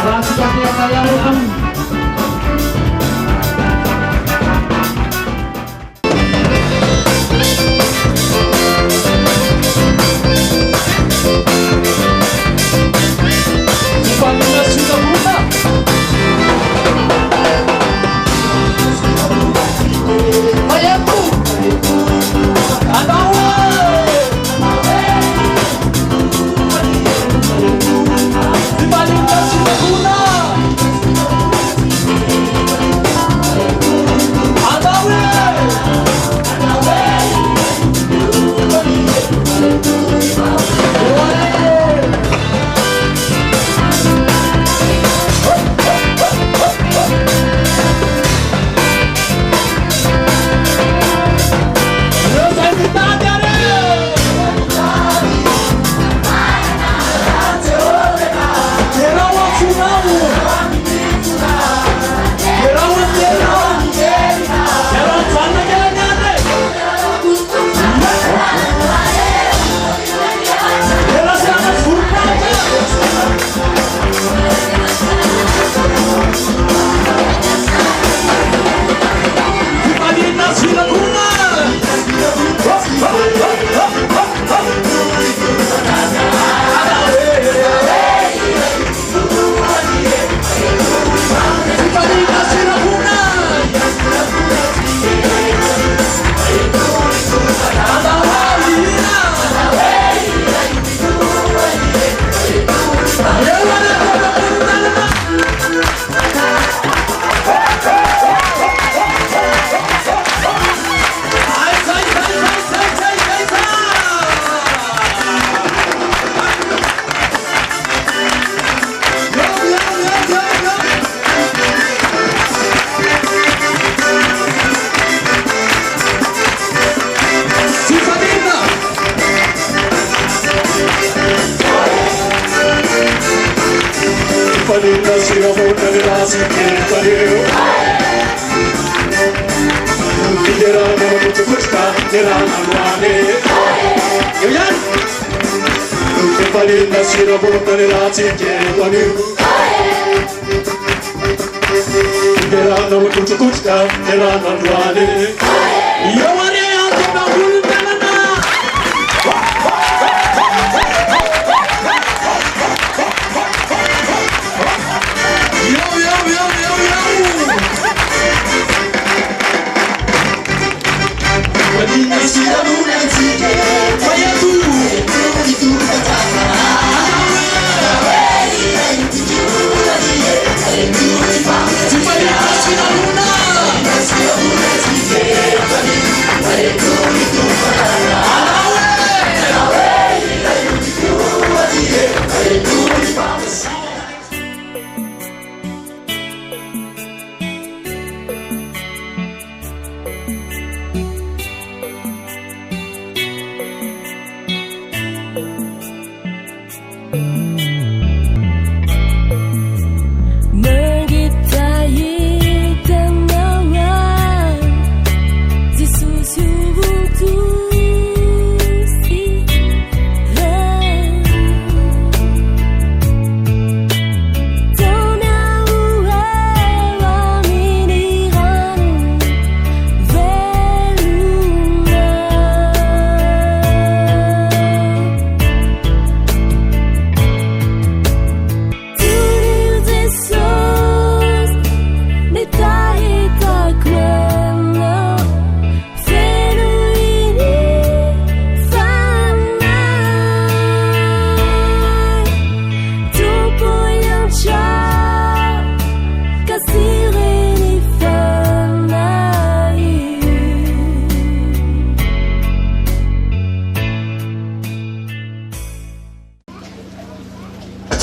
Raha tsy tanteraka ihany aloha.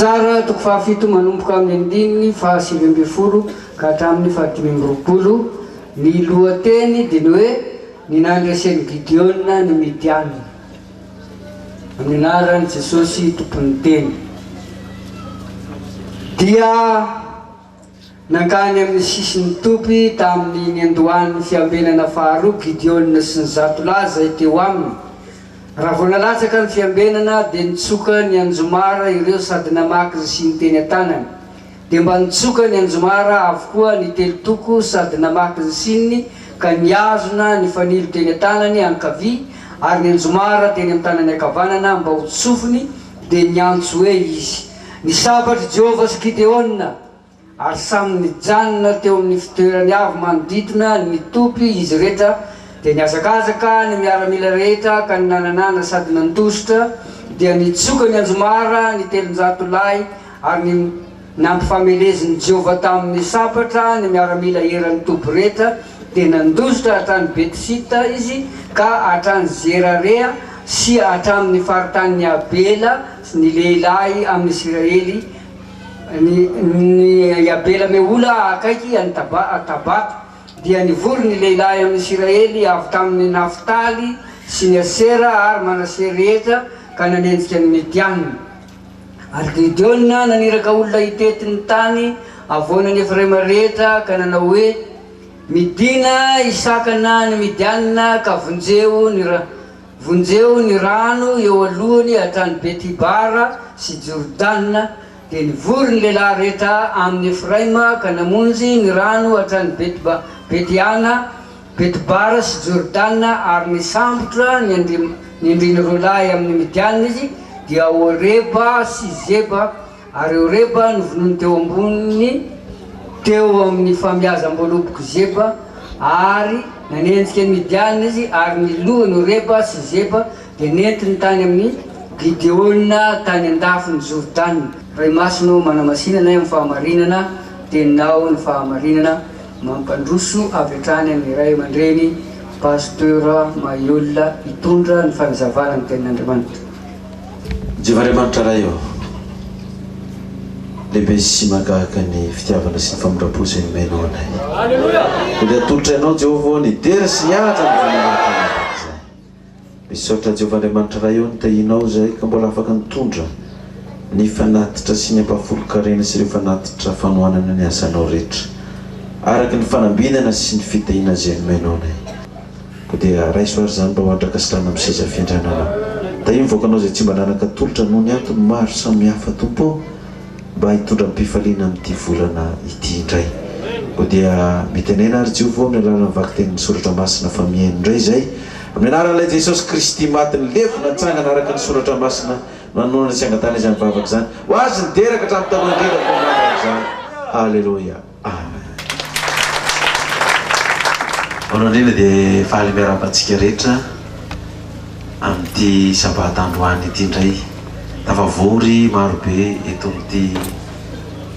Mpitsara toko fahafito manomboka amin'ny andininy faha-19 ka hatramin'ny faha-25, ny lohateny dia ny hoe Ny nandresen'i Gideona ny Midiana. Amin'ny anaran'i Jesosy Tompon'ny Teny. Dia nankany amin'ny sisin'ny toby tamin'ny niandohan'ny fiambenana faharoa Gideona sy ny zatolahy izay teo aminy. Raha vao nalatsaka ny fiambenana dia nitsoka ny anjomara ireo sady namaky ny siny teny an-tanany. Dia mba nitsoka ny anjomara avokoa ny telotoko sady namaky ny sininy ka nihazona ny fanilo teny an-tanany ankavia ary ny anjomara teny amin'ny tanany ankavanana mba ho tsofiny, dia niantso hoe izy, Ny sabatr'i Jehovah sy Gideona! Ary samy nijanona teo amin'ny fitoerany avy manodidina ny toby izy rehetra, dia nihazakazaka ny miaramila rehetra ka ninananana sady nandositra, dia nitsoka ny anjomara ny 300 lahy, ary ny nampifamelezin'i Jehovah tamin'ny sabatra ny miaramila eran'ny toby rehetra, dia nandositra hatrany Beti-sita izy ka hatrany Zerarea sy hatramin'ny faritanin'i Abela ny lehilahy amin'ny Isiraely. Ny ny Abela Mehola akaiky an'i Taba, Tabat, dia nivory ny lehilahy amin'i Isiraely avy tamin'i Naftaly sy ny Asera ary Manase rehetra ka nanenjika ny Midiana. Ary Gideona naniraka olona hitety ny tany havoanan'i Efraima rehetra ka nanao hoe, Midina hisakana ny Midiana ka vonjeo ny Vonjeo ny rano eo alohany hatrany Beti-bara sy Jordana. Dia nivory ny lehilahy rehetra amin'i Efraima ka namonjy ny rano hatrany Beti-ana, Beti-bara sy Jordana, ary nisambotra ny ny andriana roa lahy amin'ny Midianina izy, dia Oreba sy Zeba. Ary Oreba novonoiny teo amboniny teo amin'ny famiazam-boalobok'i Zeba, ary nanenjika ny Midianina izy, ary ny lohan'i Oreba sy Zeba dia nentiny tany amin'i Gideona tany an-dafin'i Jordana. Ray Masina ô, manamasina anay amin'ny fahamarinana, Teninao ny fahamarinana, mampandroso avy hatrany amin'ny ray aman-dreny, Pasteur Mailhol hitondra ny fanazavana ny Tenin'Andriamanitra. Jehovah Andriamanitra Ray ô, lehibe sy mahagaga ny fitiavana sy ny famindram-po izay nomenao anay. Koa dia atolotray Anao Jehovah ô ny dera sy ny haja ny voninahitra mandrakizay. Misaotra Jehovah Andriamanitra Ray ô nitahianao izahay ka mbola afaka nitondra ny fanatitra sy ny ampahafolon-karena sy ireo fanatitra fanohanana ny asanao rehetra araka ny fanambinana sy ny fitahiana izay nomenao anay. Koa dia raiso ary izany mba ho andrakasitrahana amin'ny seza fiandriananao. Tahio ny vahoakanao izay tsy mba nanan-katolotra noho ny antony maro samihafa, Tompo ô, mba hitondra am-pifaliana amin'ity volana ity indray. Koa dia mitenena ary Jehovah ô amin'ny alalan'ny vakitenin'ny Soratra Masina fa mihaino indray izay. Amin'ny anaran'ilay Jesosy Kristy maty nilevina nitsangana araka ny Soratra Masina no anononana sy angatahana izany vavaka izany. Ho Azy ny dera ka hatramin'ny taloha indrindra koa mandrakizay. Aleloia. Amen. Voalohany indrindra dia faly miarahaba antsika rehetra amin'ity sabata androany ity indray. Tafavory marobe eto amin'ity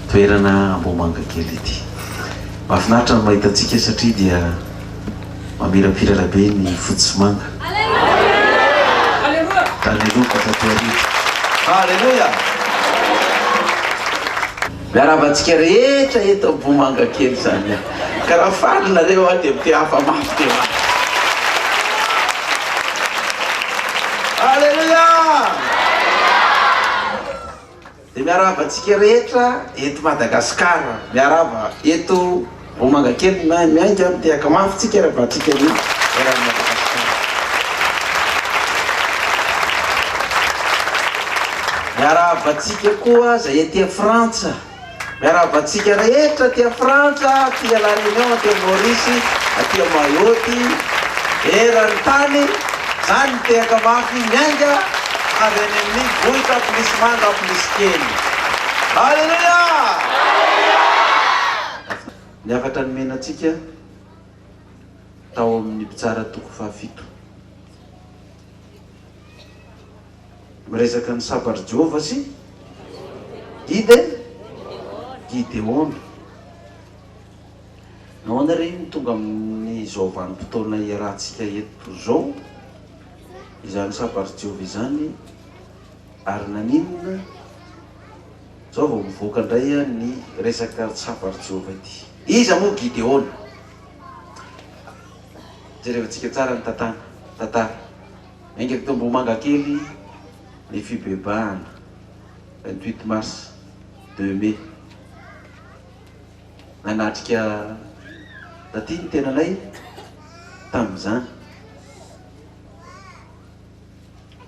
toerana Ambohimangakely ity. Mahafinaritra ny mahita antsika satria dia mamirapiratra be ny fotsy sy manga. Aleloia ka taty aoriana. Aleloia! Miarahaba antsika rehetra eto Ambohimangakely izany aho. Ka raha faly nareo aho dia mitehafa mafy dia mafy. Aleloia! Dia miarahaba antsika rehetra eto Madagasikara, miarahaba eto Ambohimangakely miainga mitehaka mafy tsika raha antsika ny eran'i Madagasikara. Miarahaba antsika koa izay aty Frantsa. Miarahaba antsika rehetra aty Frantsa, aty La Réunion, aty Maurice, aty Mayotte, eran'ny tany. Izany mitehaka mafy miainga avy any amin'ny vohitra Ampolisy Manga Ampolisy Kely. Alléluia! Ny hafatra nomena antsika tao amin'ny Mpitsara toko fahafito. Miresaka ny sabatr'i Jehovah sy Gide, Gideona. Nahoana re no tonga amin'izao vanim-potoana iarahantsika eto izao izany sabatr'i Jehovah izany ary naninona izao vao mivoaka indray ny resaka sabatr'i Jehovah ity? Iza moa Gideona? Jerevantsika tsara ny tantana, tantara. Miainga teto Ambohimangakely ny fibebahana, 28 mars, 2 mai. Nanatrika taty ny tenanay tamin'izany.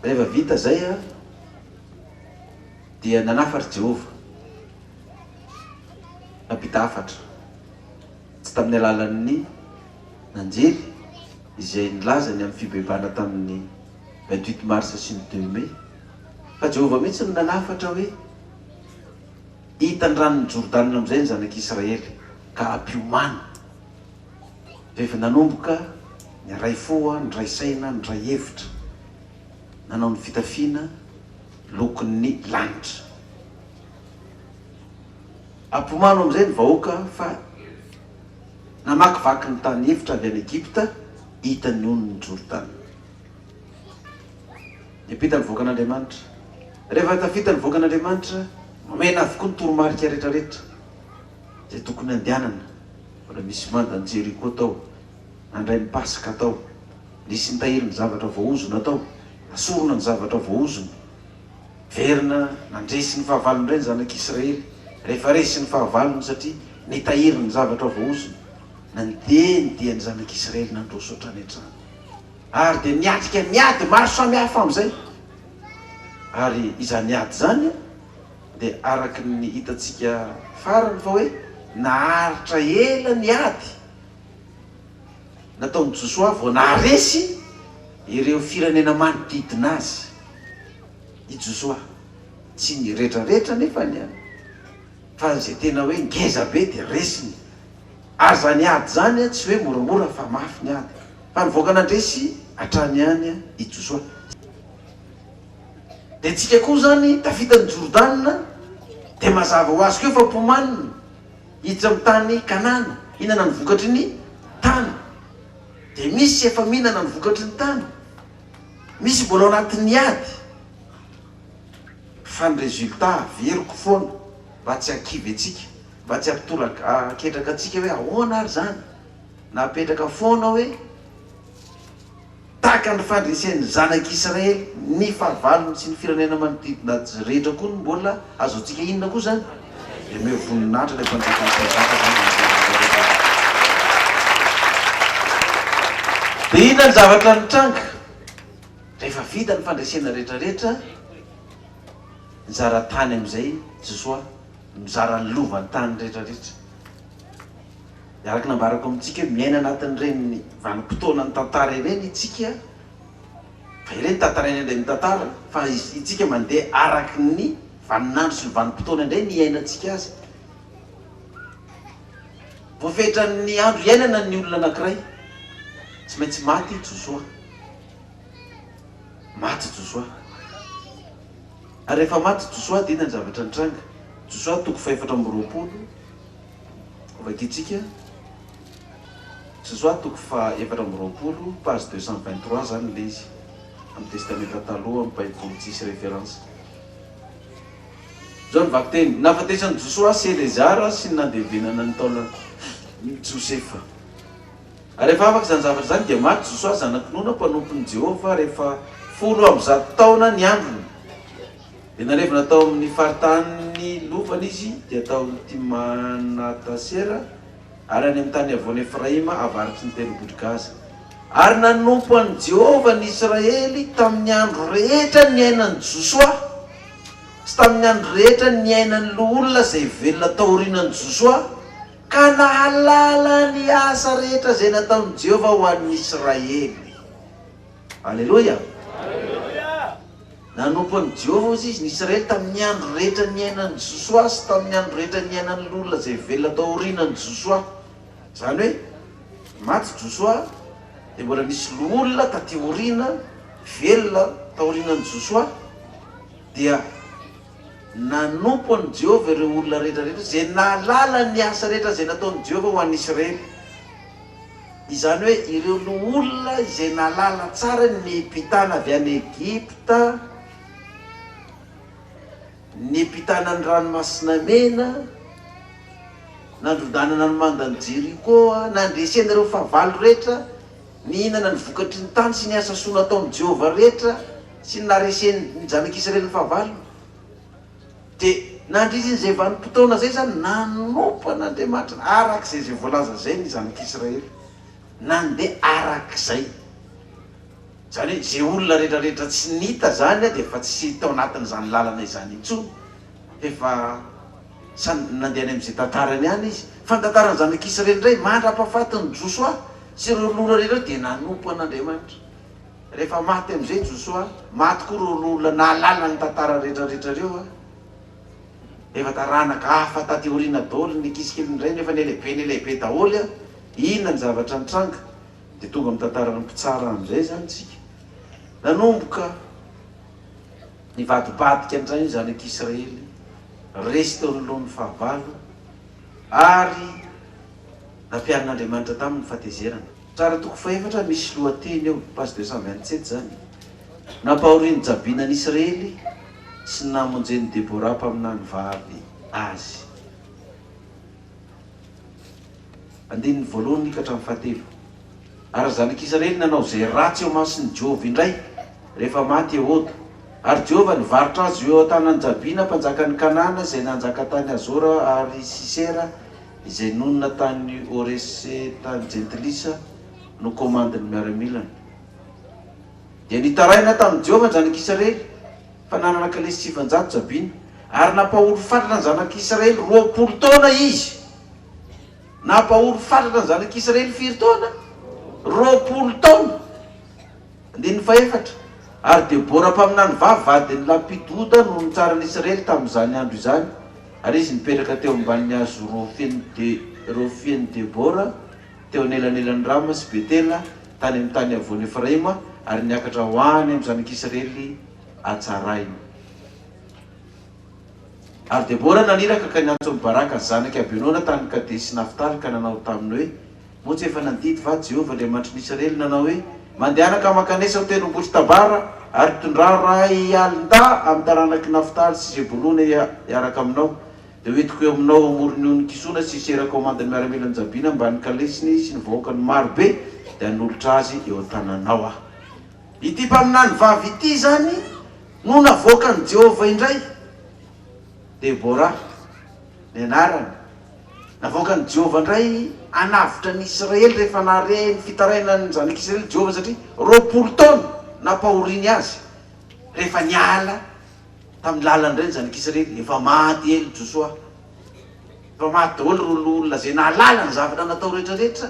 Rehefa vita izay dia nanafatr'i Jehovah. Nampita hafatra, tsy tamin'ny alalan'ny anjely izay nilaza ny amin'ny fibebahana tamin'ny 28 mars sy ny 2 mai, fa Jehovah mihitsy no nanafatra hoe, Hita ny ranon'i Jordana amin'izay ny zanak'Israely, ka ampiomano. Rehefa nanomboka niray fo, niray saina, niray hevitra, nanao ny fitafiana lokon'ny lanitra. Ampomano amin'izay ny vahoaka fa namakivaky ny tany efitra avy any Egypta hita ny onin'i Jordana. Niampita ny vahoakan'Andriamanitra. Rehefa tafita ny vahoakan'Andriamanitra, nomena avokoa ny toromarika rehetrarehetra izay tokony handehanana. Mbola misy mandan'i Jeriko tao, nandray ny Paska tao, nisy nitahiry ny zavatra voaozona tao, nasorina ny zavatra voaozona. Niverina nandresy ny fahavalony indray ny zanak'Israely, rehefa resy ny fahavalony satria nitahiry ny zavatra voaozona. Nandeha ny dian'ny zanak'Israely nandroso hatrany hatrany. Ary dia niatrika ny ady maro samihafa amin'izay. Ary izany ady izany dia araka ny hitantsika farany fa hoe naharitra ela ny ady nataon'i Josoa vao naharesy ireo firenena manodidina azy i Josoa. Tsy ny retraretra anefany an, fa izay tena hoe ngeza be dia resiny. Ary izany ady izany tsy hoe moramora fa mafy ny ady. Fa nivoaka nandresy hatrany ihany i Josoa. Dia tsika koa izany tafita an'i Jordana dia mazava ho azy koa efa mpomanina hiditra amin'ny tany Kanana, hihinana ny vokatry ny tany. Dia misy efa mihinana ny vokatry ny tany, misy mbola ao anatin'ny ady. Fa ny résultat averiko foana mba tsy hahakivy antsika, mba tsy hampitora-ketraka antsika hoe ahoana ary izany? Napetraka foana hoe tahaka ny fandresen'ny zanak'Israely ny fahavalony sy ny firenena manodidina azy rehetra koa no mbola azontsika inona koa izany? Dia omeo voninahitra ilay mpanjakan'ny mpanjaka izany amin'izay zavatra izay. Dia inona ny zavatra nitranga? Rehefa vita ny fandresena rehetrarehetra, nizara tany amin'izay Josoa, mizara ny lovan-tany rehetrarehetra. Dia araka ny nambarako amintsika hoe miaina anatin'ireny vanim-potoanan'ny tantara ireny itsika, fa ireny tantaraina indray mitantara, fa itsika mandeha araka ny vaninandro sy ny vanim-potoana indray ny iainantsika azy. Voafetran'ny andro iainana ny olona anankiray, tsy maintsy maty i Josoa. Maty Josoa. Ary rehefa maty Josoa dia inona ny zavatra nitranga? Josoa toko fahefatra amby roapolo. Vakintsika Josoa toko faha 24, page 223 zany ilay izy amin'ny testamenta taloha amin'ny baiboly tsisy référence. Izao ny vakiteny, Nahafatesan'i Josoa sy Eleazara sy ny nandevenana ny taolan'i Josefa. Ary rehefa afaka izany zavatra izany dia maty Josoa zanak'i Nona mpanompon'i Jehovah rehefa 110 taona ny androny. Dia nalevina tao amin'ny faritanin'ny lovany izy, dia tao Timnata-sera, ary any amin'ny tany havoan'i Efraima, avaratry ny tendrombohitr'i Gaza. Ary nanompo an'i Jehovah ny Israely tamin'ny andro rehetra niainan'i Josoa, sy tamin'ny andro rehetra niainan'ny loholona izay velona taorianan'i Josoa, ka nahalala ny asa rehetra izay nataon'i Jehovah ho an'ny Israely. Aleloia! Nanompo an'i Jehovah, hozy izy, ny Israely tamin'ny andro rehetra niainan'i Josoa sy tamin'ny andro rehetra niainan'ny loholona izay velona tao aorianan'i Josoa. Izany hoe, maty Josoa, dia mbola nisy loholona taty aoriana velona taorianan'i Josoa, dia nanompo an'i Jehovah ireo olona rehetra rehetra izay nahalala ny asa rehetra izay nataon'i Jehovah ho an'ny Israely. Izany hoe ireo loholona izay nahalala tsara ny niampitana avy any Egypta, niampitana ny Ranomasina Mena, nandrodanana ny mandan'i Jeriko, nandresena ireo fahavalo rehetra, nihinana ny vokatry ny tany sy ny asa soa nataon'i Jehovah rehetra sy ny naharesen'ny zanak'Israely ny fahavalony. Dia nandritra izay vanim-potoana izay izany, nanompo an'Andriamanitra araka izay izay voalaza izay ny zanak'Israely. Nandeha araka izay. Izany hoe izay olona rehetra rehetra tsy nita izany dia efa tsy tao anatin'izany lalana izany intsony, fa efa. Samy nandeha any amin'izay tantarany any izy. Fa ny tantaran'ny zanak'Israely indray, mandra-pahafatin'i Josoa sy ireo loholona ireo dia nanompo an'Andriamanitra. Rehefa maty amin'izay Josoa, maty koa ireo loholona nahalala ny tantara rehetrarehetra ireo. Efa taranaka hafa taty aoriana daholo ny ankizy kely indray nefa nihalehibe nihalehibe daholo. Inona ny zavatra nitranga? Dia tonga amin'ny tantaran'ny mpitsara amin'izay izany isika. Nanomboka nivadibadika indray ny zanak'Israely, resy teo anoloan'ny fahavalo, ary nampiharin'Andriamanitra taminy ny fahatezerana. Tsara toko fahefatra misy lohateny eo, page 227 izany, Nampahorian'i Jabina an'Israely sy ny namonjen'i Debora mpaminany vavy azy. Andininy voalohany ka hatramin'ny fahatelo. Ary ny zanak'Israely nanao izay ratsy eo imason'i Jehovah indray, rehefa maty Ehoda. Ary Jehovah nivarotra azy ho eo an-tanan'i Jabina mpanjakan'i Kanana, izay nanjaka tany Hazora, ary Sisera, izay nonina tany Horesetany Jentilisa, no komandin'ny miaramilany. Dia nitaraina tamin'i Jehovah ny zanak'Israely, fa nanana kalesy 900 Jabina, ary nampahory fatratra ny zanak'Israely 20 taona izy. Nampahory fatratra ny zanak'Israely firy taona? 20 taona. Andininy fahefatra. Ary Debora mpaminany vavy vadin'i Lapidoda no nitsara ny Israely tamin'izany andro izany, ary izy nipetraka teo ambanin'ny hazo rofian'i Debora, teo anelanelan'i Rama sy Betela, tany amin'ny tany havoan'i Efraima, ary niakatra ho any amin'ny zanak'Israely hatsaraina. Ary Debora naniraka ka niantso an'i Baraka zanak'i Abinona tany Kadesy-Naftaly ka nanao taminy hoe, Moa tsy efa nandidy va Jehovah Andriamanitry ny Israely nanao hoe, Mandehana ka mankanesa ao tendrombohitr'i Tabara, ary tondrà ray alin-dahy amin'ny taranak'i Naftaly sy Zebolona hiaraka aminao? Dia hoentiko eo aminao ao amoron'ny ony Kisona Sisera komandin'ny miaramilan'i Jabina mbamin'ny kalesiny sy ny vahoakany maro be, dia hanolotra azy eo an-tananao aho. Ity mpaminany vavy ity izany no navoakan'i Jehovah indray. Debora ny anarany. Navoakan'i Jehovah indray hanavotra ny Israely rehefa nahare ny fitarainan'ny zanak'Israely Jehovah satria 20 taona nampahoriany azy rehefa niala tamin'ny lalany indray ny zanak'Israely. Efa maty ela Josoa. Efa maty daholo ireo loholona izay nahalala ny zavatra natao rehetra rehetra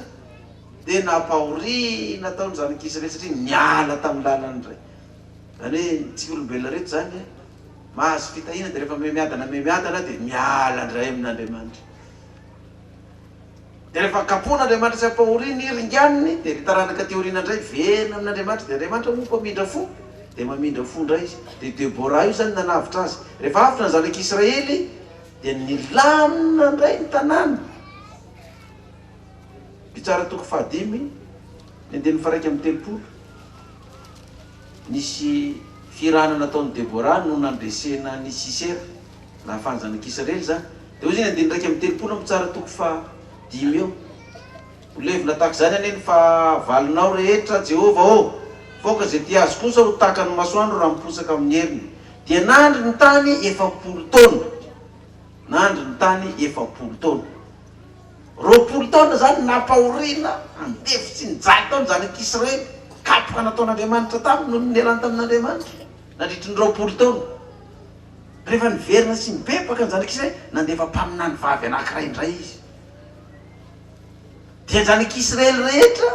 dia nampahoriana tao ny zanak'Israely satria niala tamin'ny lalany indray. Izany hoe tsika olombelona rehetra izany mahazo fitahiana dia rehefa mihamiadana mihamiadana dia miala indray amin'Andriamanitra. Dia rehefa kapohin'Andriamanitra sy ampahoriany, ringaniny, dia ny taranaka aty aoriana indray velona amin'Andriamanitra. Dia Andriamanitra moa mpamindra fo, dia mamindra fo indray izy. Dia Debora io izany nanavotra azy. Rehefa avotra ny zanak'Israely dia nilamina indray ny tanàna. Mpitsara toko fahadimy, ny andininy faha-31. Nisy fihirana nataon'i Debora no nandresena an'i Sisera, nahafahan'ny zanak'Israely izany. Dia hoy izy ny andininy 31 amin'ny Mpitsara toko fahadimy eo, Ho levona tahaka izany anie ny fahavalonao rehetra, Jehovah ô! Fa aoka izay tia azy kosa ho tahaka ny masoandro raha miposaka amin'ny heriny. Dia nandry ny tany 40 taona. Nandry ny tany 40 taona. 20 taona izany nampahoriana, andevo tsy nijaly tao ny zanak'Israely. Kapoka nataon'Andriamanitra taminy noho ny nialany tamin'Andriamanitra nandritry ny 20 taona. Rehefa niverina sy nibebaka ny zanak'Israely, nandefa mpaminany vavy anankiray indray izy. Dia ny zanak'Israely rehetra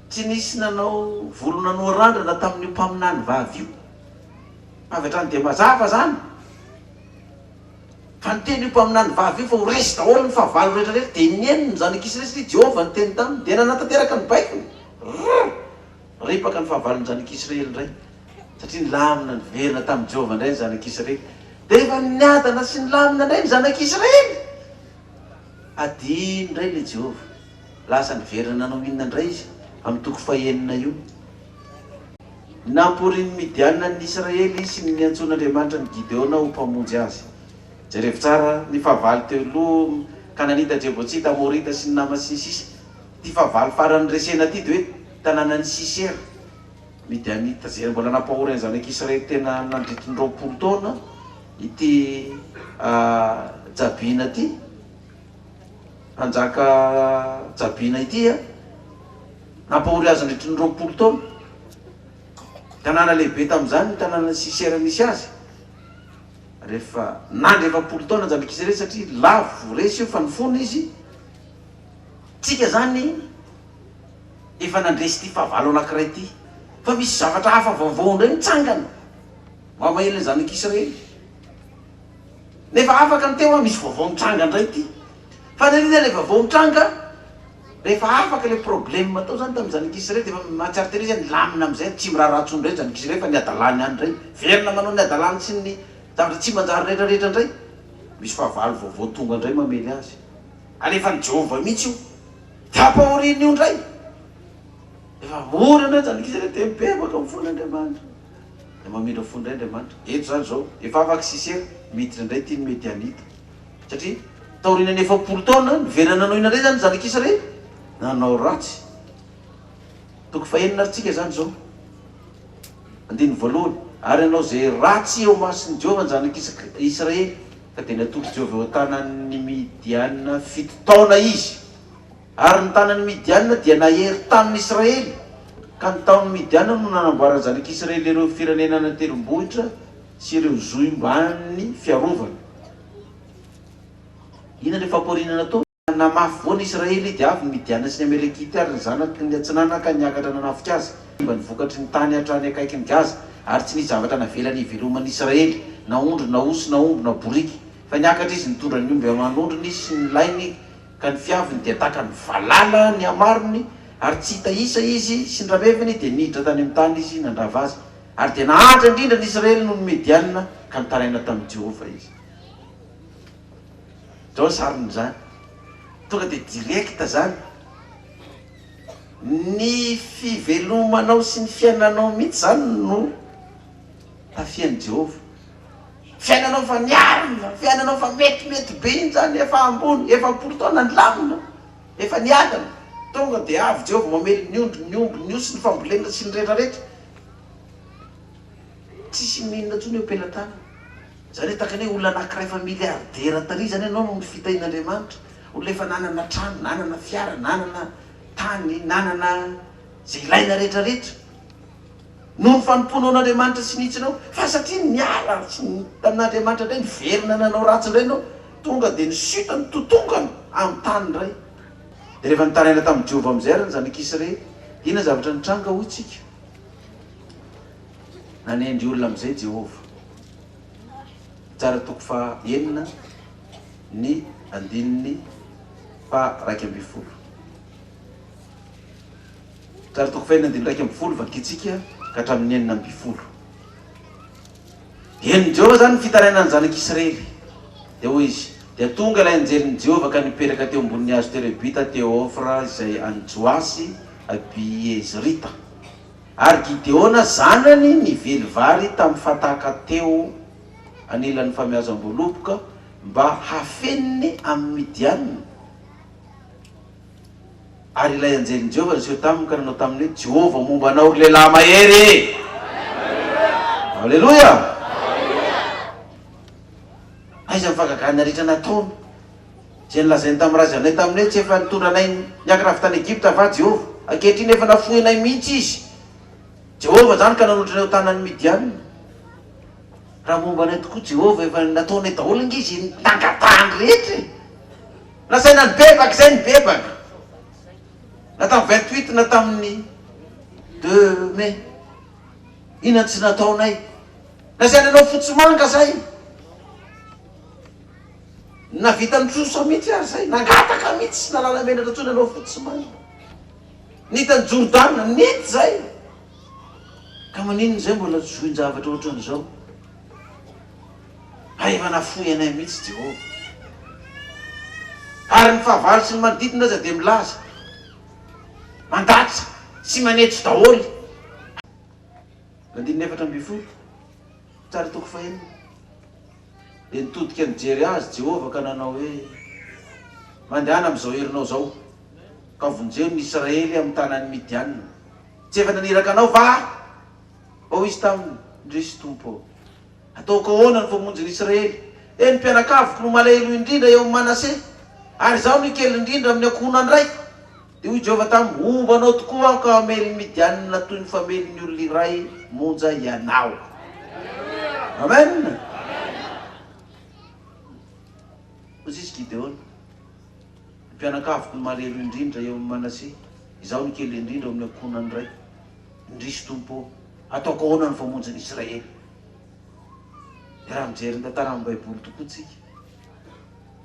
tsy nisy nanao volo nanoa randrana tamin'io mpaminany vavy io. Avy hatrany dia mazava izany. Fa niteny io mpaminany vavy io fa ho resy daholo ny fahavalo rehetra rehetra, dia nihaino ny zanak'Israely satria Jehovah niteny taminy, dia nanatanteraka ny baikony. Rrr! Ripaka ny fahavalon'ny zanak'Israely indray, satria nilamina niverina tamin'i Jehovah indray ny zanak'Israely. Dia rehefa niadana sy nilamina indray ny zanak'Israely, hadino indray ilay Jehovah. Lasa niverina nanao inona indray izy amin'ny toko fahenina io? Namporin'ny Midianina ny Israely sy ny niantsoan'Andriamanitra an'i Gideona ho mpamonjy azy. Jerevo tsara ny fahavalo teo aloha, Kananita, Jebotsita, Amorita sy ny namany sy ny sisa Ity fahavalo farany resena ity dia hoe tanànan'i Sisera, Midianita, izay mbola nampahory ny zanak'Israely tena nandritry ny 20 taona ity Jabina ity, mpanjaka Jabina ity. Nampahory azy nandritry ny 20 taona. Tanàna lehibe tamin'izany ny tanànan'i Sisera nisy azy. Rehefa nandry 40 taona zanak'Israely satria lavo resy io fa nifona izy, tsika zany efa nandresy ity fahavalo anakiray ity fa misy zavatra hafa vaovao indray mitsangana mamahely ny zanak'Israely. Nefa afaka ny teo an, misy vaovao mitranga indray ity. Fa naninona ilay vaovao mitranga? Rehefa afaka ilay problème tao zany tamin'ny zanak'Israely dia efa mahatsiaro tena izy hoe nilamina amin'izay, tsy miraharaha intsony indray ny zanak'Israely fa ny hadalany ihany indray. Miverina manao ny hadalany sy ny zavatra tsy manjary rehetra rehetra indray. Misy fahavalo vaovao tonga indray mamely azy. Alefan'i Jehovah mihitsy io. Dia ampahorian'io indray. Efa ory indray ny zanak'Israely dia mibebaka mifona Andriamanitra. Dia mamindra fo indray Andriamanitra. Eto izany izao, efa afaka Sisera, miditra indray ity ny Medianita. Satria taorian'ny 40 taona, niverina nanao inona indray izany ny zanak'Israely? Nanao ratsy. Toko fahenina ary tsika izany izao. Andininy voalohany, Ary nanao izay ratsy eo imason'i Jehovah ny zanak'Israely, ka dia natolotr'i Jehovah eo an-tanan'ny Midiana fito taona izy. Ary ny tanan'ny Midiana dia nahery tamin'ny Israely, ka ny taon'ny Midiana no nanamboaran'ny zanak'Israely ireo firenena any an-tendrombohitra sy ireo zohy mbamin'ny fiarovana. Inona ilay fampahoriana nataony? Namafy voa ny Israely, dia avy ny Midiana sy ny Amalekita ary ny zanaky ny atsinanana ka niakatra nanafika azy. Simba ny vokatry ny tany hatrany akaikin'i Gaza, ary tsy nisy zavatra navelany hiveloman'ny Israely, na ondry na osy na omby na boriky. Fa niakatra izy nitondra ny omby aman'ondriny sy ny lainy Ka ny fiaviny dia tahaka ny valala ny hamarony, ary tsy hita isa izy sy ny rameviny, dia niditra tany amin'ny tany izy nandrava azy. Ary dia nahantra indrindra ny Israely noho ny Mediana, ka nitaraina tamin'i Jehovah izy. Izao ny sarin'izany. Tonga dia direct izany. Ny fivelomanao sy ny fiainanao mihitsy izany no tafian'i Jehovah. Fiainanao fa niarina, fiainanao fa metimety be iny zany, efa ambony, 40 taona nilamina, efa niadana, tonga dia avy Jehovah mamely ny ondry, ny omby, ny osy, ny fambolena sy ny rehetra rehetra. Tsisy inona intsony eo am-pelatanana. Zany hoe tahaka ny hoe olona anankiray efa milliardaire tary zany ianao noho ny fitahian'Andriamanitra, olona efa nanana trano, nanana fiara, nanana tany, nanana izay ilaina rehetra rehetra. Noho ny fanompoanao an'Andriamanitra sy ny hitsinao, fa satria niala tamin'Andriamanitra indray, niverina nanao ratsy indray ianao, tonga dia nisita nitotongana amin'ny tany indray. Dia rehefa nitaraina tamin'i Jehovah amin'izay ary ny zanak'Israely, dia inona ny zavatra nitranga hoy tsika? Nanendry olona amin'izay Jehovah. Tsara toko faha enina ny andininy faha 11. Tsara toko fahenina andininy 11 vakintsika ka hatramin'ny 16. Henon'i Jehovah izany ny fitarainan'ny zanak'Israely. Dia hoy izy, Dia tonga ilay anjelin'i Jehovah ka nipetraka teo ambonin'ny hazo terebita teo Ofra izay an'i Joasy Abiezrita. Ary Gideona zanany nively vary tamin'ny fataka teo anilan'ny famiazam-boaloboka mba hafeniny amin'ny Midianina. Ary ilay anjelin'i Jehovah niseho taminy ka nanao taminy hoe, Jehovah momba anao, ry lehilahy mahery e! Aleloia! Aiza ny fahagagana rehetra nataony, izay nolazainy tamin'ny razanay taminy hoe, Tsy efa nitondra anay niakatra avy tany Egypta va Jehovah? Ankehitriny efa nafoinay mihitsy izy. Jehovah izany ka nanolotra anay ho tanan'ny Midianina. Raha momba anay tokoa Jehovah, efa nataonay daholo ange izay nangatahany rehetra e! Nasaina nibebaka izay nibebaka. Na tamin'ny 28 na tamin'ny deux mai. Inona no tsy nataonay? Nasaina nanao fotsy manga zay. Navita nitrosa mihitsy ary zay. Nangataka mihitsy tsy nahalala menatra intsony nanao fotsy manga. Nita ny Jordana, nety zay. Ka maninona izay mbola zohin-javatra ohatran'izao? Ary efa nafoy anay mihitsy Jehovah. Ary ny fahavalo sy ny manodidina aza dia milaza, mandatsa sy manetry daholo. Andininy 14, tsara toko fahenina. Dia nitodika nijery azy Jehovah ka nanao hoe, Mandehana amin'izao herinao izao, ka vonjeo ny Israely amin'ny tanan'ny Midianina. Tsy efa naniraka anao va Aho? Hoy izy taminy, Indrisy, Tompo ô! Ataoko ahoana ny famonjy ny Israely? Eny, ny mpianakaviko no malahelo indrindra eo amin'i Manase, ary izaho no kely indrindra amin'ny ankohonan-draiko. Dia hoy Jehovah taminy, Homba anao tokoa aho ka hamely ny Midianina toy ny famely ny olona iray monja ianao. Amen! Hoy izy Gideona, Ny mpianakaviko no malahelo indrindra eo amin'i Manase, izaho no kely indrindra eo amin'ny ankohonan'ny raiko. Indrisy, Tompo ô, ataoko ahoana ny famonjy ny Israely? Dia raha mijery ny tantaran'ny Baiboly tokoa tsika,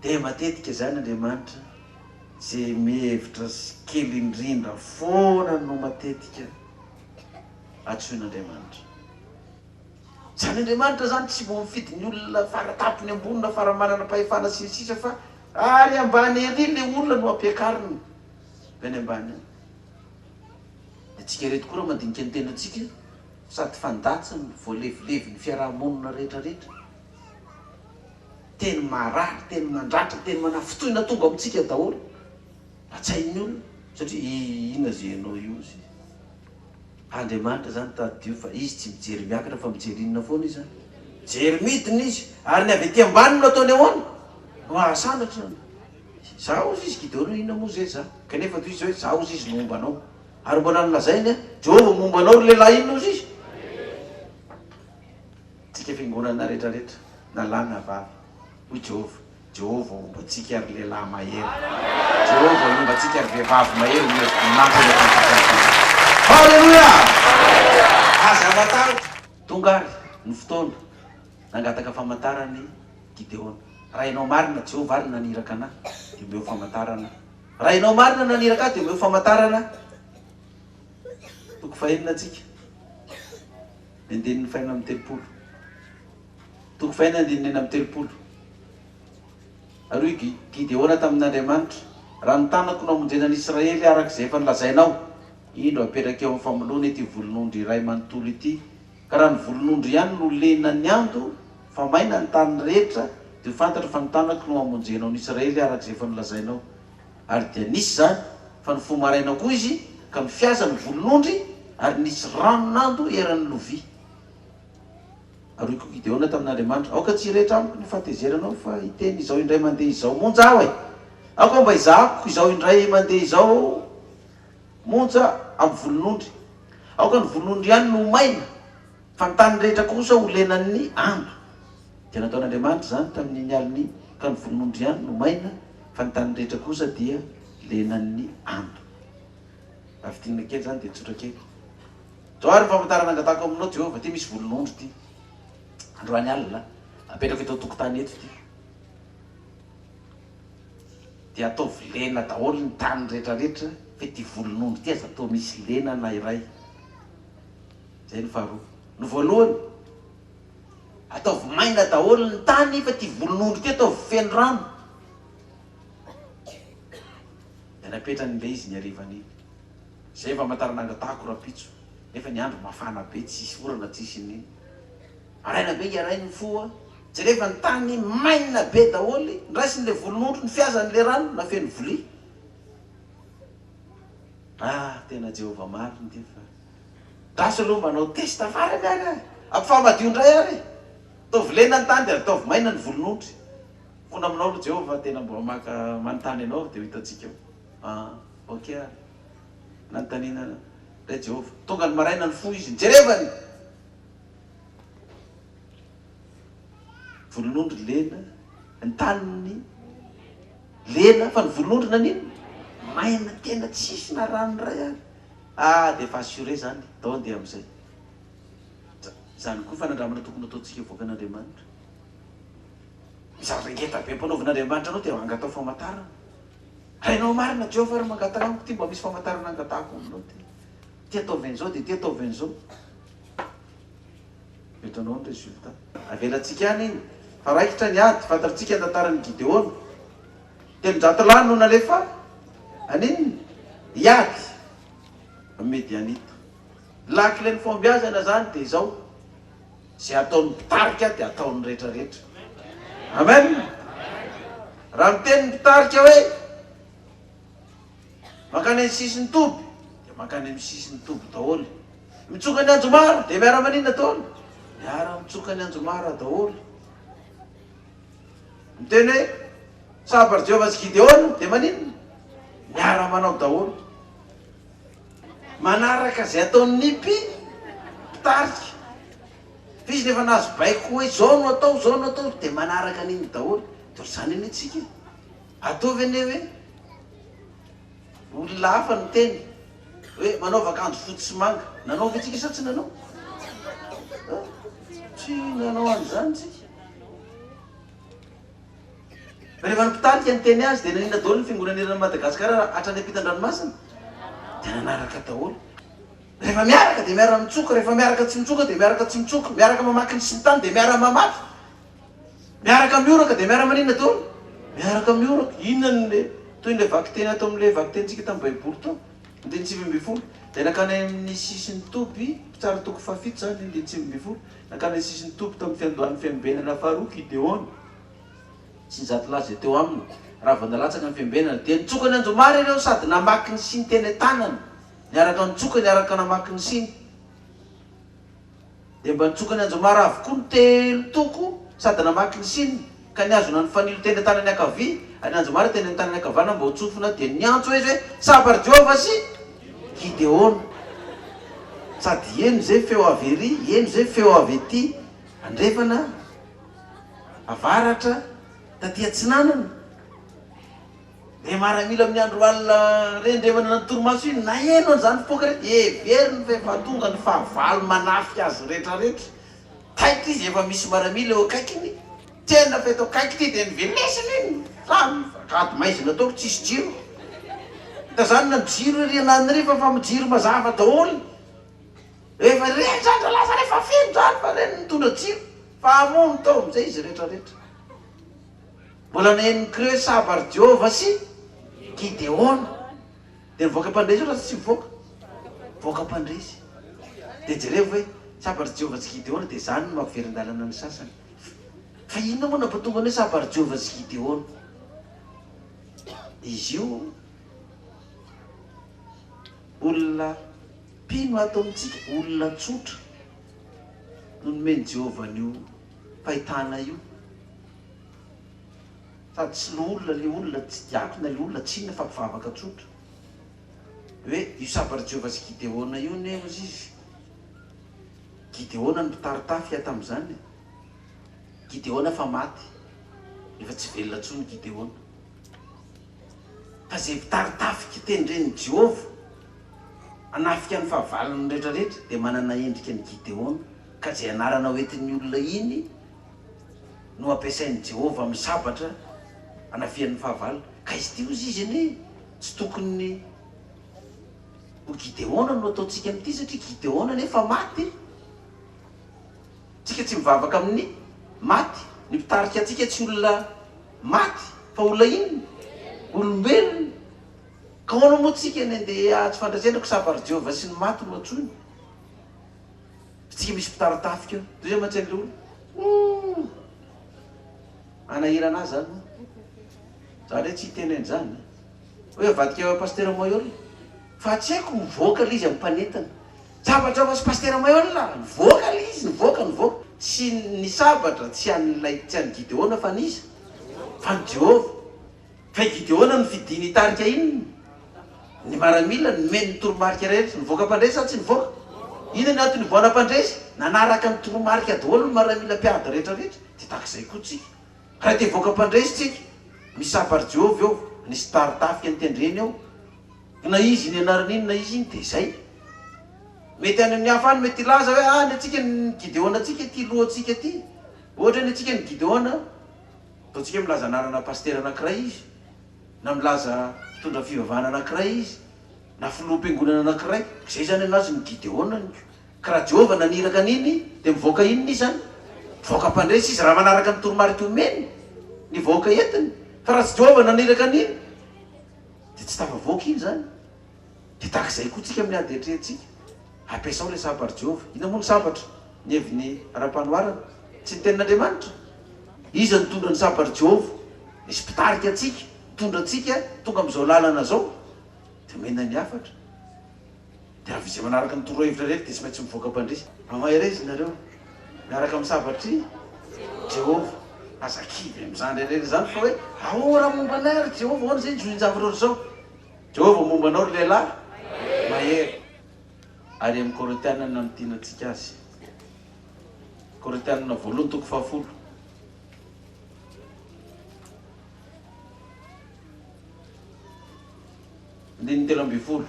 dia matetika izany Andriamanitra izay mihevitra sy kely indrindra foana no matetika antsoin'Andriamanitra. Izany Andriamanitra izany tsy vao mifidy ny olona fara tampony ambony na fara manana-pahefana sy ny sisa fa ary ambany ery ilay olona no ampiakarina avy any ambany any. Dia tsika ireto koa raha mandinika ny tenantsika sady fandatsiny voalevilevin'ny fiaraha-monina rehetra rehetra. Teny maharary, teny mandratra, teny manafintohina tonga amintsika daholo. Latsain'ny olona satria inona izay ianao io ozy. Andriamanitra izany tadidio fa Izy tsy mijery miakatra fa mijery inona foana Izy an? Mijery midina Izy ary ny avy aty ambany no ataony ahoana? No ahasandratra an! Za ozy izy Gideona hoe inona moa izay za? Kanefa toy izy hoe za ozy izy no homba anao. Ary mbola nolazainy an, Jehovah momba anao ry lehilahy inona ozy izy? Tsika fiangonana rehetra rehetra na lahy na vavy hoy Jehovah. Jehovah homba antsika ry lehilahy mahery. Jehovah homba antsika ry vehivavy mahery omeo voninahitra ny ataontsika. Haleloia! Aza matahotra. Tonga ary ny fotoana nangataka famantarana i Gideona. Raha ianao marina Jehovah ary naniraka anah dia omeo famantarana. Raha ianao marina naniraka ahy dia omeo famantarana. Toko fahenina tsika. Ny andininy fahenina amby 30. Toko fahenina andininy 36. Ary hoy Gideona tamin'Andriamanitra, Raha ny tanako no hamonjena ny Israely araka izay efa nolazainao, indro apetraka eo amin'ny famoloana ity volon'ondry iray manontolo ity, ka raha ny volon'ondry ihany no lena ny ando, fa maina ny tany rehetra, dia ho fantatro fa ny tanako no hamonjenao ny Israely araka izay efa nolazainao. Ary dia nisy izany, fa nifoha maraina koa izy, ka nifiaza ny volon'ondry, ary nisy ranon'ando eran'ny lovia. Ary hoy koa Gideona tamin'Andriamanitra, Aoka tsy hirehitra amiko ny fahatezeranao, fa hiteny izao indray mandeha izao monja aho e! Aoka mba hizahako izao indray mandeha izao monja amin'ny volon'ondry. Aoka ny volon'ondry ihany no ho maina, fa ny tany rehetra kosa ho lenan'ny ando. Dia nataon'Andriamanitra izany tamin'iny alina iny, ka ny volon'ondry ihany no maina, fa ny tany rehetra kosa dia lenan'ny ando. Raha fintinina kely izany dia tsotra kely. Izao ary ny famantarana angatahako aminao, Jehovah, ity misy volon'ondry ity. Androany alina, apetrako eto an-tokotany eto ity. Dia ataovy lena daholo ny tany rehetrarehetra, fa ity volon'ondry ity aza atao misy lena na iray. Izay ny faharoa. Ny voalohany, ataovy maina daholo ny tany, fa ity volon'ondry ity ataovy feno rano. Dia napetrany ilay izy ny harivan'iny. Izay famantarana angatahako rahampitso, nefa ny andro mafana be, tsisy orana, tsisy inin. Maraina be nge ray nifoha, jereva ny tany maina be daholo, ndraisiny le volon'ondry, nifiazany le rano, nafeno vilia. Ah, tena Jehovah marina ity fa. Ndraso aloha manao test farany ary ah! Ampifamadio indray ary e! Ataovy lena ny tany dia ataovy maina ny volon'ondry. Mifona aminao aloha Jehovah fa tena mbola maka manontany anao dia ho hitantsika eo. Ah, ok ary. Nanontaniana indray Jehovah. Tonga ny maraina nifoha izy, nijerevany! Volon'ondry lena, ny taniny lena, fa ny volon'ondry naninona? Maina tena tsisy na rano iray ary. Ah, dia efa assuré izany, ndao handeha amin'izay. Izany koa fanandramana tokony hataontsika vahoakan'Andriamanitra. Ny zavatra ngeda be ampanaovin'Andriamanitra anao dia angatao famantarana. Hainao marina Jehovah ary mangataka amiko ty mba misy famantarana angatahako aminao ty. Ty ataovy an'izao dia ty ataovy an'izao. Hitanao ny résultat. Avelantsika any iny fa raikitra ny ady, fantatritsika ny tantaran'i Gideona. 300 lahy no nalefa haninona? Hiady amin'ny Medianita. Lakilen'ny fahombiazana izany dia izao. Izay ataon'ny mpitarika dia ataon'ny rehetra rehetra. Amen. Raha miteny ny mpitarika hoe mankany amin'ny sisin'ny toby dia mankany amin'ny sisin'ny toby daholo. Mitsoka ny anjomara dia miara-maninona daholo? Miara-mitsoka ny anjomara daholo. Miteny hoe sabatr'i Jehovah sy Gideona dia maninona? Miara-manao daholo. Manaraka izay ataon'ny mpitarika. Fa izy nefa nahazo baiko hoe izao no atao, izao no atao, dia manaraka an'iny daholo. Dia ohatr'izany anie tsika e. Ataovy anie hoe olona hafa no miteny hoe manaova akanjo fotsy sy manga. Nanao ve tsika sa tsy nanao? Tsy nanao an'izany tsika. Fa rehefa ny mpitarika niteny azy dia naninona daholo ny fiangonana eran'i Madagasikara hatrany ampitan-dranomasina? Dia nanaraka daholo. Rehefa miaraka dia miara-mitsoka, rehefa miaraka tsy mitsoka dia miaraka tsy mitsoka, miaraka mamaky ny sintany dia miara-mamaky, miaraka mioraka dia miara-maninona daholo? Miaraka mioraka. Inona no le, toy ny le vakiteny ato amin'ilay vakitenintsika tamin'ny baiboly tao, andininy 19, dia nankany amin'ny sisin'ny toby, mpitsara toko fahafito izany, andininy 19, nankany amin'ny sisin'ny toby tamin'ny fiandohan'ny fiambenana faharoa Gideona. sy ny zatolahy izay teo aminy, raha vao nalatsaka ny fiambenana, dia nitsoka ny anjomara ireo sady namaky ny siny teny an-tanany, niaraka nitsoka, niaraka namaky ny siny. Dia mba nitsoka ny anjomara avokoa ny telo toko sady namaky ny siny, ka nihazona ny fanilo teny an-tanany ankavia, ary ny anjomara teny an-tanany ankavanana mba ho tsofina, dia niantso izy hoe, Sabatr'i Jehovah sy Gideona! Sady heno izay feo avy ery, heno izay feo avy ety andrefana. Avaratra, taty atsinanana. Ilay maramila amin'ny andro alina rendremana ny torimaso iny, naheno an'izany fipoaka ireny, heveriny fa efa tonga ny fahavalo manafika azy rehetrarehetra. Taitra izy, efa misy maramila eo akaikiny, tena fa eto akaiky ity dia novelesiny iny, zany ady maizina ataoko tsisy jiro. Tazanina ny jiro ery ananona ery fa efa jiro mazava daholo. Efa ireny zany zalahy zany efa feno zany fa ireny nitondra jiro fa hamono tao amizay izy rehetra rehetra. Mbola naheno ny cri hoe sabar Jehovah sy Gideona. Dia nivoaka mpandresy io sa tsy nivoaka? Nivoaka mpandresy. Dia jerevo hoe sabar Jehovah sy Gideona dia zany no mampiverin-dalana ny sasany. Fa inona moa nampatonga ny hoe sabar Jehovah sy Gideona? Izy io olona Mpino ato amintsika, olona tsotra, no nomen'i Jehovah an'io fahitana io. Sady tsy loholona ilay olona, tsy diakona ilay olona, tsy inona fa mpivavaka tsotra. Hoe io sabatr'i Jehovah sy Gideona io anie, hozy izy. Gideona no mpitari-tafika tamin'izany e. Gideona efa maty, efa tsy velona intsony Gideona. Fa izay mpitari-tafika tendren'i Jehovah hanafika ny fahavalony rehetrarehetra dia manana endrika an'i Gideona, ka izay anarana hoentin'ny olona iny no hampiasain'i Jehovah amin'ny sabatra hanafihany ny fahavalony. Ka izy ity hozy izy anie tsy tokony ho Gideona no ataontsika amin'ity satria Gideona anie efa maty. Tsika tsy mivavaka amin'ny maty, ny mpitarika antsika tsy olona maty fa olona inona? Olombelona. Ka ahoana moa tsika ny andeha tsy fandresena ko sabatr'i Jehovah sy ny maty no antsoina? Fa tsika misy mpitari-tafika eo. Toy izay mantsy an'ilay olona. Humm! Hanahirana ahy zany hono. Za ndray tsy hiteny an'izany. Hoe avadika Pasitera Maihol. Fa tsy haiko mivoaka ilay izy amin'ny mpanentana. Sabatra fa sy Pasitera Maihol a! Nivoaka ilay izy, nivoaka, nivoaka. Tsy ny sabatra tsy an'ilay, tsy an'i Gideona fa an'iza? Fa an'i Jehovah. Fa i Gideona no fidiny hitarika inona? Ny maramila, nomeny ny toromarika rehetra. Nivoaka mpandresy sa tsy nivoaka? Inona ny antony nivoahana mpandresy? Nanaraka ny toromarika daholo ny maramila mpiady rehetra rehetra. Dia tahaka izay koa tsika. Raha te hivoaka mpandresy tsika, misy sabatr'i Jehovah eo, nisy mpitari-tafika notendreny eo. Na izy iny anarana iny na izy iny dia izay. Mety any amin'ny hafa any mety hilaza hoe ah ny antsika ny Gideona antsika ity lohantsika ity. Ohatra hoe ny antsika ny Gideona, ataontsika hoe milaza anarana pasitera anankiray izy, na milaza mpitondra fivavahana anankiray izy, na filoham-piangonana anankiray. Izay izany anazy ny Gideonany ko. Ka raha Jehovah naniraka an'iny dia mivoaka inona izy izany? Mivoaka mpandresy izy raha manaraka ny toromarika omeny ny vahoaka entiny. Fa raha tsy Jehovah naniraka an'iny Dia tsy tafavoaka iny izany. Dia tahaka izay koa tsika amin'ny ady atrehintsika. Ampiasao ilay sabatr'i Jehovah. Inona moa ny sabatra? Ny heviny ara-panoharana. Tsy ny Tenin'Andriamanitra? Iza no nitondra ny sabatr'i Jehovah? Nisy mpitarika antsika, nitondra antsika tonga amin'izao lalana izao. Dia omena ny hafatra. Dia avy izay manaraka ny torohevitra rehetra dia tsy maintsy mivoaka mpandresy. Mahereza nareo miaraka amin'ny sabatr'i Jehovah. Aza kivy amin'izany rehetra izany fa hoe ahoana momba anay ry Jehovah, ahoana izay zohin-javatra ohatr'izao. Jehovah momba anao ry lehilahy mahery. Ary amin'ny Korintiana no namintinantsika azy. Korintiana voalohany toko fahafolo. Andininy 13.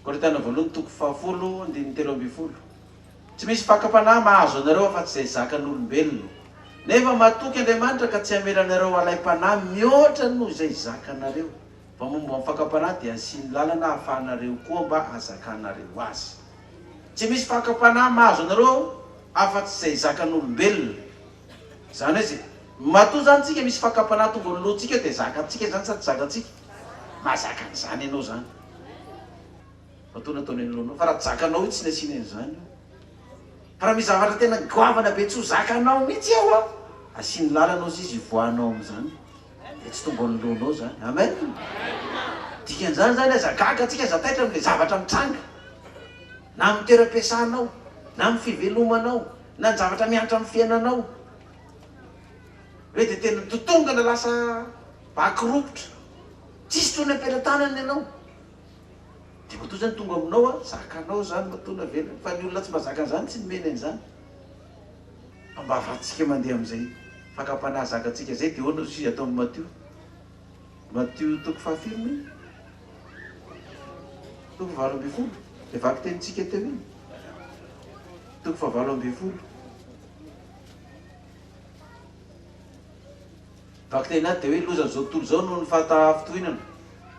Korintiana voalohany toko fahafolo andininy 13. Tsy misy fakam-panahy mahazo anareo afa-tsy izay zakan'olombelona. Nefa matoky Andriamanitra ka tsy hamela anareo halaim-panahy mihoatra noho izay zakanareo. Fa momba ny fakam-panahy dia asiany lalana hahafahanareo koa mba hazakanareo azy. Tsy misy fakam-panahy mahazo anareo afa-tsy izay zakan'olombelona. Izany hoe izay, matoa izany tsika misy fakam-panahy tonga eo anoloantsika eo dia zakantsika izany sa tsy zakantsika? Mahazaka an'izany ianao izany. Matoa nataony anoloanao. Fa raha tsy zakanao io tsy nasiany an'izany io. Fa raha misy zavatra tena goavana be tsy ho zakanao mihitsy ao an, asiany lalana ozy izy hivoahanao amin'izany. Dia tsy tonga anoloanao izany. Amen. Dikan'izany izany aza gaga antsika, aza taitra amin'ilay zavatra mitranga. Na amin'ny toeram-piasanao, na amin'ny fivelomanao, na ny zavatra mihatra amin'ny fiainanao. Hoe dia tena totongana lasa vaky ropitra. Tsisy tony am-pelatanana ianao. Dia matoa zany tonga aminao a, zakanao zany matoa navelany, fa ny olona tsy mahazaka an'izany tsy nomeny an'izany. Fa mba ahafahantsika mandeha amin'izay fakam-panahy zakantsika izay dia ahoana hozy izy ato amin'ny Matio? Matio toko fahafiry moa iny? Toko fahavalo ambin'ny folo, ilay vakitenintsika teo iny. Toko fahavalo ambin'ny folo. Vakiteny ato dia hoe lozan'izao tontolo izao noho ny fahatafintohinana.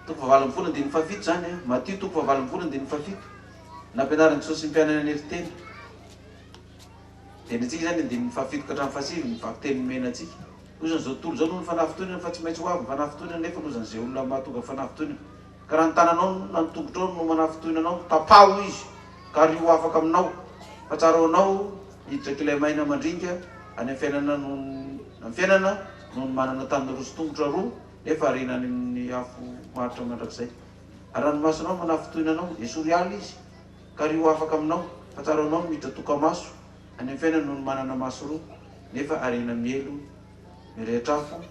Toko fahavalo ambin'ny folo andininy fahafito izany an. Matio toko fahavalo ambin'ny folo andininy fahafito. Nampianarin'i Jesosy ny mpianany hanery tena. Dia ny antsika izany andininy fahafito ka hatramin'ny fahasivy ny vakiteny nomena antsika. Lozan'izao tontolo izao noho ny fanafintohinana fa tsy maintsy ho avy ny fanafintohinana nefa lozan'izay olona mahatonga fanafintohinana. Ka raha ny tananao na ny tongotrao no manafintohina anao, tapaho izy ka ario ho afaka aminao, fa tsara ho anao Hiditra kilay maina mandringa any amin'ny fiainana noho ny amin'ny fiainana noho ny manana tanana roa sy tongotra roa nefa ariana any amin'ny afo maharitra mandrakizay. Ary raha ny masonao manafintohina anao, esory ala izy, ka ario ho afaka aminao, fa tsara ho anao ny miditra toka-maso any amin'ny fiainana noho ny manana maso roa nefa ariana mielo mirehitra afo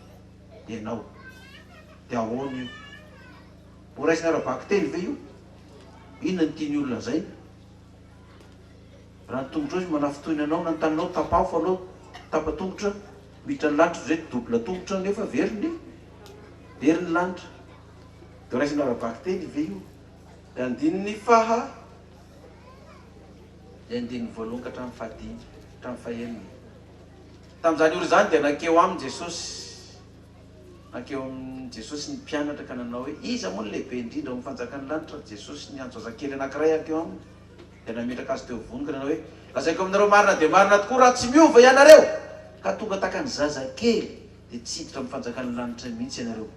ianao. Dia ahoana io? Ho raisina ara-bakiteny ve io? Inona no tian'ny olona lazaina? Raha ny tongotrao izy manafintohina anao na ny taninao tapaho fa aleo tapa-tongotra miditra ny lanitra toy izay double tongotra nefa very ny very ny lanitra. Dia raisina ara-bakiteny ve io? Dia andininy faha dia andininy voalohany ka hatramin'ny fahadimy hatramin'ny fahenina. Tamin'izany ora izany dia nankeo aminy Jesosy nankeo amin'i Jesosy ny mpianatra ka nanao hoe, Iza moa no lehibe indrindra ao amin'ny fanjakan'ny lanitra? Ary Jesosy niantso zazakely anankiray hankeo aminy. Dia nametraka azy teo ivohony ka nanao hoe, Lazaiko aminareo marina dia marina tokoa, raha tsy miova ianareo, ka tonga tahaka ny zazakely, dia tsy hiditra amin'ny fanjakan'ny lanitra mihitsy ianareo.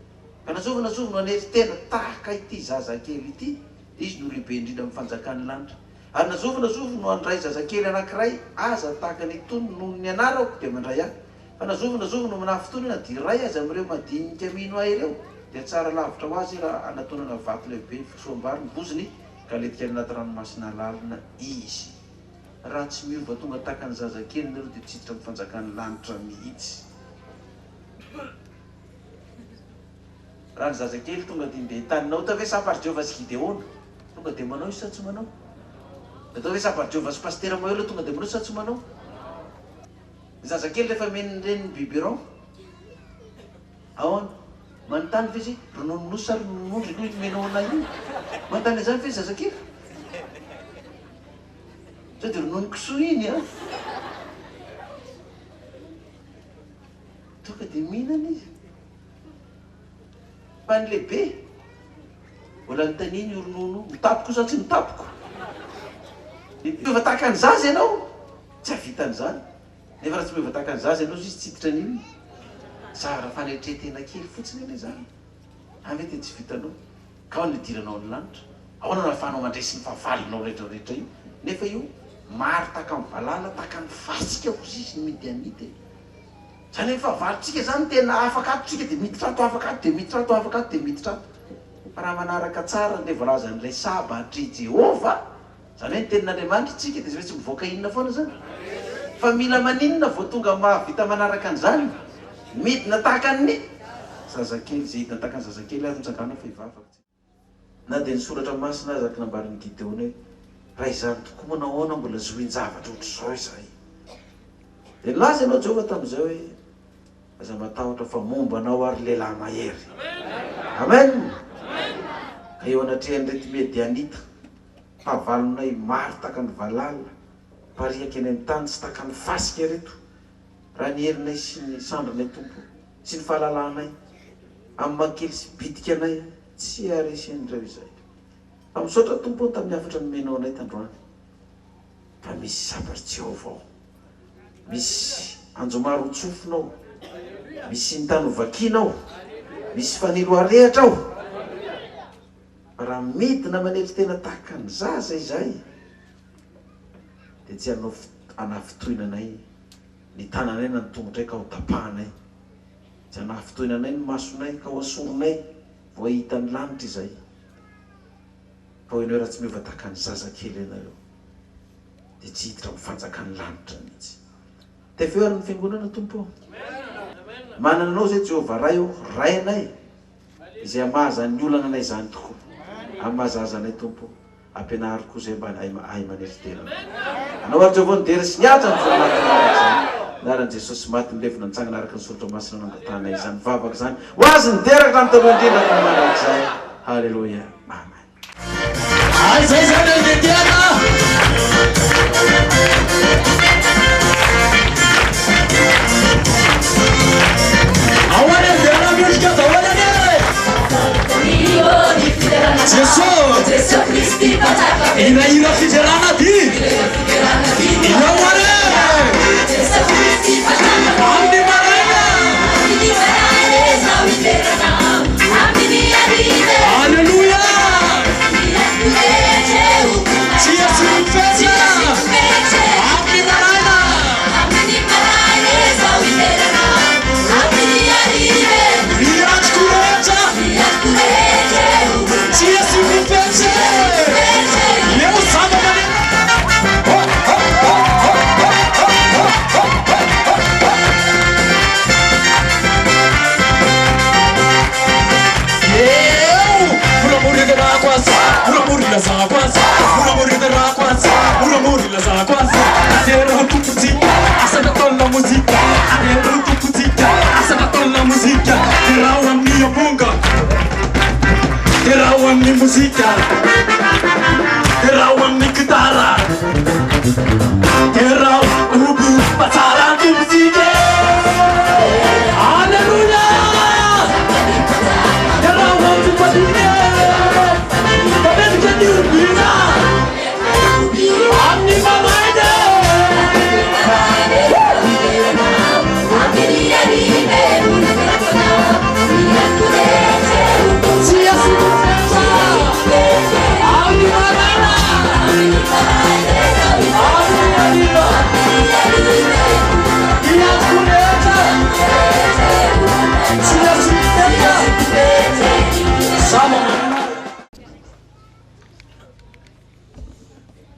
Ka na zovy na zovy no hanery tena tahaka ity zazakely ity, dia izy no lehibe indrindra amin'ny fanjakan'ny lanitra. Ary na zovy na zovy no handray zazakely anankiray aza tahaka ny itony noho ny anarako, dia mandray ahy. Fa na zovy na zovy no manafintohina na dia iray aza amin'ireo madinika mino ahy ireo, dia tsara lavitra ho azy raha anatonana vato lehibe fisoam-bary ny vozony, Ka aletika any anaty ranomasina lalina izy. Raha tsy miova tonga tahaka ny zazakely nareo dia tsy hiditra amin'ny fanjakan'ny lanitra mihitsy. Raha ny zazakely tonga dia ndeha taninao atao ve Sampar Jehovah sy Gideona? Tonga dia manao izy sa tsy manao? Atao ve Sampar Jehovah sy Pasitera Maheola tonga dia manao sa tsy manao? Ny zazakely rehefa omen'ny reniny biberon Ahoana? Manontany ve izy hoe rononon'osy sa rononon'ondry aloha io nomenao anay io? Manontany an'izany ve ny zazakely? Sao dia rononon-kisoa iny an? Tonga dia mihinana izy. Fa ny lehibe, mbola anontaniany io ronono io, mitapiko sa tsy mitapiko? Efa tahaka ny zaza ianao, tsy hahavita an'izany. Nefa raha tsy miova tahaka ny zaza ianao izy tsy hiditra an'iny. Zavatra fanetren-tena kely fotsiny anie izany. Any ve dia tsy vitanao? Ka ahoana no hidiranao ny lanitra? Ahoana no ahafahanao mandresy ny fahavalonao rehetra rehetra io? Nefa io maro tahaka ny valala, tahaka ny fasika hozy izy ny Midianita e. Izany hoe ny fahavalontsika izany tena afaka ato tsika dia miditra ato, afaka ato dia miditra ato, afaka ato dia miditra ato. Fa raha manaraka tsara an'ilay voalazan'ilay sabatr'i Jehovah, Izany hoe ny tenin'Andriamanitra isika dia tsy maintsy mivoaka inona foana izany? Fa mila maninona vao tonga mahavita manaraka an'izany? Midina tahaka ny zazakely, izay hidina tahaka ny zazakely ary mitsangàna fa hivavaka tsika. Na dia ny soratra masina aza nambaran'i Gideona hoe, Raha izany tokoa manao ahoana mbola zohin-javatra ohatr'izao izahay? Dia nilaza ianao Jehovah tamin'izay hoe, Aza matahotra fa momba anao ary lehilahy mahery. Amen! Ka eo anatrehan'ireto Medianita, fahavalonay maro tahaka ny valala, mpariaka eny amin'ny tany sy tahaka ny fasika ireto, raha ny herinay sy ny sandrinay, Tompo, sy ny fahalalanay, amin'ny maha kely sy bitika anay, tsy haharesy an'ireo izahay. Fa misaotra Tompo aho tamin'ny hafatra nomenao anay tandroany, fa misy sabatr'i Jehovah ao. Misy anjomara ho tsofina ao, misy sintany ho vakiana ao, misy fanilo harehatra ao. Fa raha midina manetry tena tahaka ny zaza izahay, dia tsy hanao hanafintohina anay ny tananay na ny tongotray ka ho tapahanay. Tsy hanafintohina anay ny masonay ka ho asorinay vao hahita ny lanitra izahay. Fa hoy ianao raha tsy miova tahaka ny zazakely ianareo. dia tsy hiditra amin'ny fanjakan'ny lanitra mihitsy. Tefeo ary ny fiangonana Tompo ô. Manana anao izay Jehovah Ray ô, Ray anay, izay hamaha izany olana anay izany tokoa. Amin'ny maha zaza anay Tompo ô, ampianaro koa izay mba hahay manetry tena anao. Anao ary Jehovah ny dera sy ny haja ny voninahitra mandrakizay. Anaran'i Jesosy maty nilevina nitsangana araka ny soratra masina no angatahanay izany vavaka izany. Ho azy ny dera hatramin'ny taloha indrindra ka ny mandrakizay. Haleloia. Amen. Aiza aiza ny Andeteana? Ao any Andeana miondrika daholo anie e! Jeso! Hirahira fiderana ty! Ao ary e! Amin'ny maraina! Aleloia! Tsy asiako fetra amin'ny maraina. Ny androko rehetra tsy asiako fetra eo zava-maneno. Aleloia!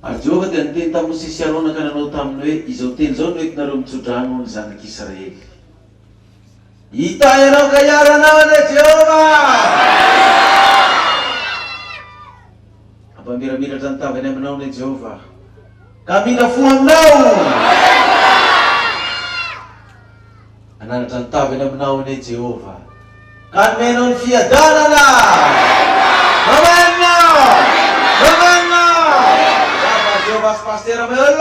Ary Jehovah dia niteny tamin'i Mosesy sy Arona ka nanao taminy hoe, Izao teny izao no entinareo mitso-drano ny zanak'Israely. Hitahy anao ka hiaro anao anie Jehovah! Hampamiramiratra ny tavany aminao anie Jehovah, ka hamindra fo aminao! Hananatra ny tavany aminao anie Jehovah, ka hanome anao ny fiadanana! Amen! Amen! Miarahaba an'i Jehovah sy Pasitera Maheul!